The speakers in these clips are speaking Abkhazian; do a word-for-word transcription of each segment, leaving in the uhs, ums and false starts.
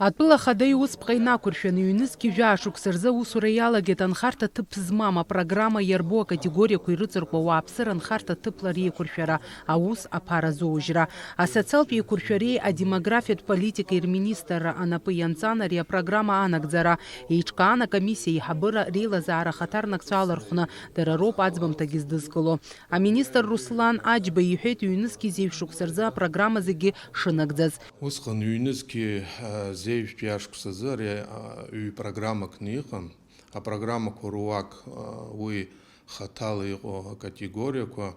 Атәыла ахада иусԥҟа инақәыршәаны, ҩнызқьи жәаа шықәса рзы аусура иалагеит анхарҭа ҭыԥ змам апрограмма иарбоу акатегориақәа ирыҵаркуа ауааԥсыра анхарҭа ҭыԥла реиқәыршәара аус аԥара азоужьра. Асоциалтә еиқәыршәареи адемографиатә политикеи рминистрра анапы ианҵан ари апрограмма анагӡара. Еиҿкаан акомиссиа аиҳабыра реилазаара ахаҭарнакцәа алархәны, дара роуп аӡбамҭагьы здызкыло. Аминистр Руслан Аџьба иҳәеит, ҩнызқьи зеижә шықәса рзы апрограмма зегьы шынагӡаз. Усҟан ҩнызқьи, а, зеижәтәи ашықәс азы ари, а, ҩ-программакны иҟан. Апрограммақәа руак, а, уи хаҭала иҟоу акатегориақәа,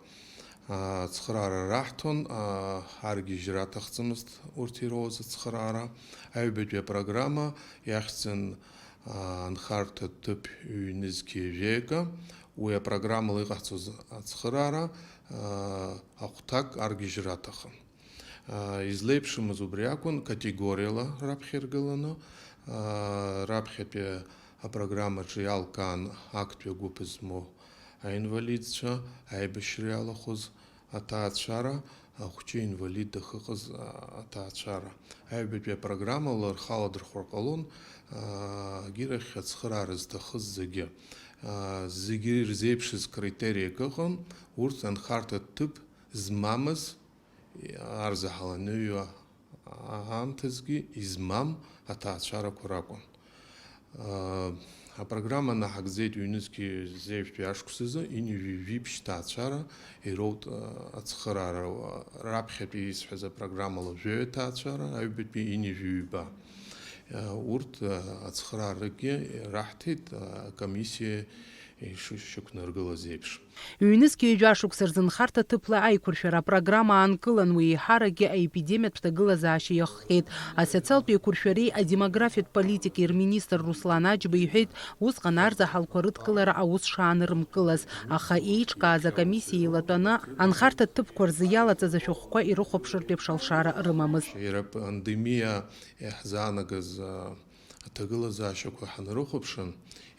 а, ацхыраара раҳҭон, а, аргьежьра аҭахӡамызт урҭ ироуз ацхыраара. Аҩбатәи апрограмма иахьӡын, а, анхарҭа ҭыԥ ҩнызқьи жәаҩык. Уи апрограммала иҟаҳҵоз ацхыраара, а, ахәҭак аргьежьра аҭахын. Аа, излеиԥшымыз убри акәын, категориала раԥхьа иргыланы, аа, раԥхьатәи апрограммаҿы иалкаан актәи агәыԥ змоу аинвалидцәа, аибашьра иалахәыз аҭаацәара, ахәҷы инвалид дахыҟаз, аа, аҭаацәара. Аҩбатәи апрограммала рхы аладырхәыр ҟалон, аа, агьырахь ацхыраара зҭахыз зегьы. Аа, зегьы ирзеиԥшыз критериак ыҟан, урҭ анхарҭа ҭыԥ змамыз, арзаҳал аныҩуа аамҭазгьы измам аҭаацәарақәа ракәын. Апрограмма наҳагӡеит ҩнызқьи зеижәтәи ашықәсазы, ини жәибжь ҭаацәара ироут ацхыраара, раԥхьатәи исҳәаз апрограммала жәаҩа ҭаацәара, аҩбатәи ини жәаҩба. Урҭ ацхыраарагьы раҳҭеит, акомиссиа ишышьақәнаргылаз еиԥш. Ҩнызқь ҩажәа шықәса рзы нхарҭа ҭыԥла аиқәыршәара апрограмма аанкылан, уи еиҳаракгьы аепидемиатә ҭагылазаашьа иахҟьеит. Асоциалтә еиқәыршәареи адемографиатә политикеи рминистр Руслан Аџьба иҳәеит, усҟан арзаҳалқәа рыдкылара аус шаанырмкылаз, аха еиҿкааз акомиссиа еилатәаны анхарҭа ҭыԥқәа рзы иалаҵаз ашәҟәқәа ирыхәаԥшыртә еиԥш алшара рымамызт. Иара апандемиа иаҳзаанагаз, а, аҭагылазаашьақәа ҳанрыхәаԥшын,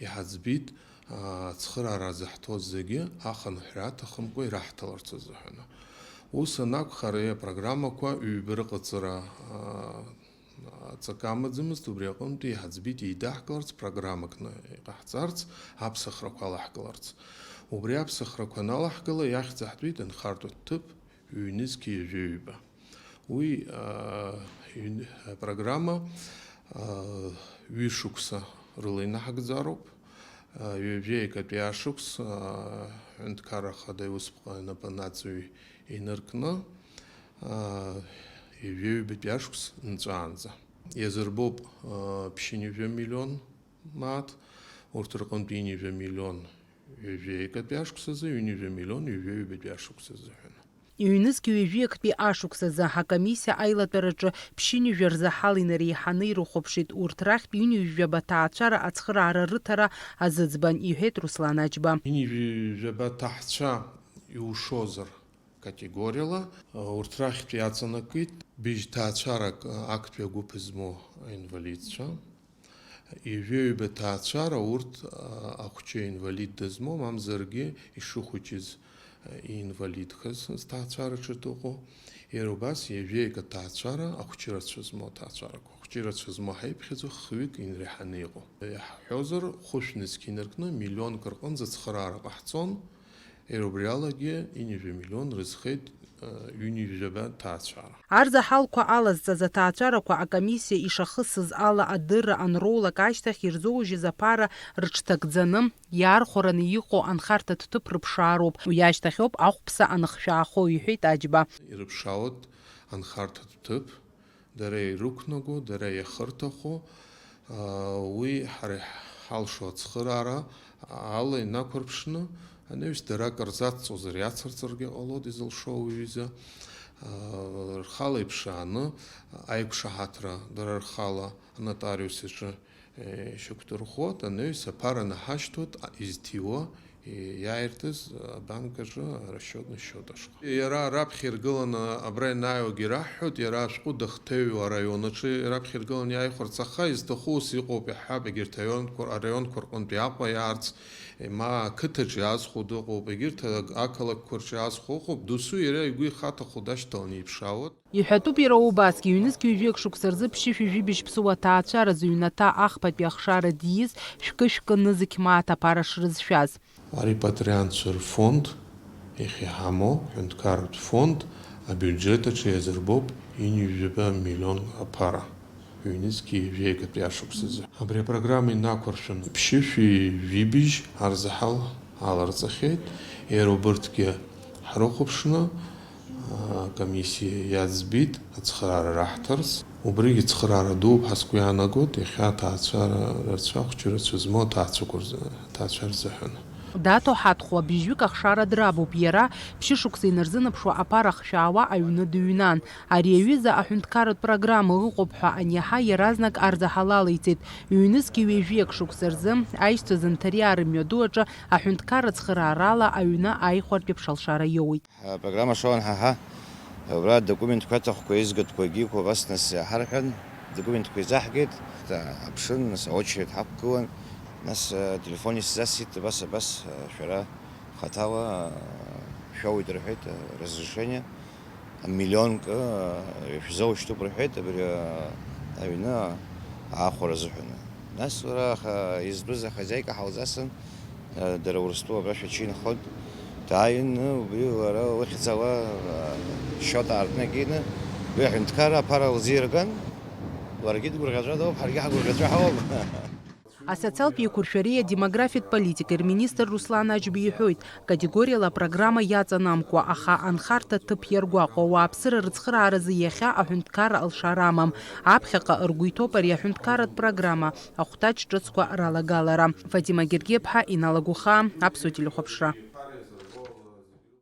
иҳаӡбеит, а, ацхыраара заҳҭоз зегьы ахынҳәра аҭахымкәа ираҳҭаларц азыҳәаны. Ус анакәха, ари апрограммақәа ҩба рыҟаҵара, а, аҵакы амаӡамызт, убри аҟынтәи иҳаӡбеит еидаҳкыларц, программакны иҟаҳҵарц, аԥсахрақәа алаҳкыларц. Убри аԥсахрақәа аналаҳкыла, иахьӡаҳтәит анхартә ҭыԥ ҩнызқьи ҩажәи ҩба. Уи, аа, ҩн-, апрограмма, аа, ҩышықәса рыла инаҳагӡароуп. Аа, ҩажәи акатәи ашықәс, аа, Ҳәынҭқарра Ахада иусԥҟа инапы анаҵаҩ инаркны, аа, ҩажәи ҩбатәи ашықәс нҵәаанӡа. Иазырбоуп, аа, ԥшьынҩажәа миллион мааҭ, урҭ рҟынтә ҩынҩажәа миллион ҩажәи акатәи ашықәс азы, ҩынҩажәа миллион ҩажәи ҩбатәи ашықәс азыҳәан. Ҩнызқь ҩажәи актәи ашықәс азы акомиссиа аилатәараҿы ԥшьынҩажәа рзы ҳала инареиҳаны ирыхәаԥшит, урҭ рахьтә ҩынҩажәаба ҭаацәара ацхыраара рыҭара азыӡбан, иҳәеит Руслан Аџьба. Ҩынҩажәаба ҭаацәа иушозар категориала, урҭ рахьтә иаҵанакит быжь ҭаацәарак актәи агәыԥ змоу аинвалидцәа. Ҩажәи ҩба ҭаацәара урҭ, а, ахәҷы инвалид дызмоу, мамзаргьы ишыхәыҷыз, а, инвалидхаз зҭаацәараҿы дыҟоу, иара убас ҩажәи акы ҭаацәара ахәҷы рацәа змоу аҭаацәарақәа, ахәҷы рацәа змоу ҳаиԥхьаӡо хҩык инреиҳаны иҟоу. Иаҳҳәозар, хәышә нызқь инаркны миллионк рҟынӡа ацхыраара ҟаҳҵон, Иара убри алагьы ҩынҩажәа миллион рызхеит, э, ҩынҩажәаба ҭаацәара. Арзаҳалқәа алазҵаз аҭаацәарақәа акомиссиа ишахысыз ала адырра анроулак ашьҭахь ирзоужьыз аԥара рыҽҭагӡаны, иаархәараны иҟоу анхарҭатә ҭыԥ рыԥшаароуп. Уи ашьҭахьоуп ахәԥса аныхшәаахо, иҳәеит Аџьба. Ирыԥшаауеит анхарҭатә ҭыԥ, дара ирықәнаго, дара иахырҭахо, аа, уи ҳара иҳалшо ацхыраара ала инақәырԥшны, анаҩс дара акыр зацҵозар иацырҵаргьы ҟалоит изылшо ауаҩы изы, аа, рхала иԥшааны, аиқәшаҳаҭра дара рхала анотариус иҿы, е, ишьақәдырӷәӷәоит, анаҩс аԥара наҳашьҭуеит, а, изҭиуа Иааиртыз абанк аҿы арасчиотный счет ашҟа. Иара раԥхьа иргыланы абра ианааиуагьы ираҳҳәоит, иара ашәҟәы дахҭаҩу араион аҿы раԥхьа иргыланы иааихәарц, аха изҭаху ус иҟоуп, иаҳҳәап, егьырҭ араионқәа, араионқәа рҟынтә Аҟәа иаарц, ма ақыҭаҿ иаазхәо дыҟоуп, егьырҭ ақалақьқәа рҿы иаазхәо ыҟоуп, досу иара игәы ихаҭахо дашьҭаланы иԥшаауеит. Иҳәатәуп иара убасгьы, ҩнызқь ҩажәи акы шықәса рзы ԥшьышәи жәибжь ԥсуа ҭаацәаразы ҩнаҭа ахԥатәи ахшара дииз шәкы-шәкы нызқь мааҭ аԥара шрызшәаз. Арепатриантцәа рфонд, иахьа иҳамоу ҳәынҭқарратә фонд, абиуџьет аҿы иазырбоуп ҩынҩажәаба миллион аԥара, ҩнызқьи жәеигатәи ашықәсазы. Абри апрограмма инақәыршәаны ԥшьышәи жәибжь арзаҳал аларҵахьеит, иара убырҭгьы ҳрыхәаԥшны, акомиссиа иаӡбеит ацхыраара раҳҭарц. Убригьы цхыраара дууп ҳәа сгәы иаанагоит, иахьа аҭаацәара рацәа, ахәҷы рацәа змоу аҭаацәақәа рзы, аҭаацәа рзыҳәан. Даҭо Ҳаҭхәа бжьҩык ахшара драбуп иара, ԥшьышықәса инарзынаԥшуа аԥара ахшәаауа аҩны дыҩнан. Ари аҩыза аҳәынҭқарратә программа ыҟоуп ҳәа аниаҳа, иаразнак арзаҳал алеиҵеит. Ҩнызқьи ҩажәи акы шықәса рзы аишьцәа Занҭариаа рымҩаду аҿы аҳәынҭқарра цхыраарала аҩны ааихәартә еиԥш алшара иоуеит. Ҳпрограмма шоуан ҳаҳа, убра адокументқәа аҭахқәа, изгатәқәагьы иқәу абас нас иаҳарҳәан, адокументқәа изаҳгеит, ҳаԥшын, нас аочеред ҳақәгылан, нас, э, ателефон исзасит, абас, абас, э, шәара хаҭала, э, шәоуеит рҳәеит, э, разрешение, амиллионк, э, шәзоушьҭуп рҳәеит, абри, э, аҩны аахәара азыҳәан. Нас лара аха-, изтәыз ахозиаика ҳалзасын, э, дара Урыстәыла абра шәачы инхоит. Дааин, убри лара лыхьӡала, э, счет аартны акины, уи аҳәынҭқарра аԥара лзирган, ларгьы дгәырӷьаҵәа дауп, ҳаргьы ҳгәырӷьаҵәа ҳауп. Асоциалтә еиқәыршәареи адемографиатә политикеи рминистр Руслан Аџьба иҳәоит, категориала апрограмма иаҵанамкуа, аха анхарҭа ҭыԥ иаргәаҟуа ауааԥсыра рыцхырааразы иахьа аҳәынҭқарра алшара амам. Аԥхьаҟа ргәы иҭоуп ари аҳәынҭқарратә программа ахәҭаҷ ҿыцқәа ралагалара. Фатима Гергиаԥҳа, Инал Агәхаа, Аԥсуа телехәаԥшра.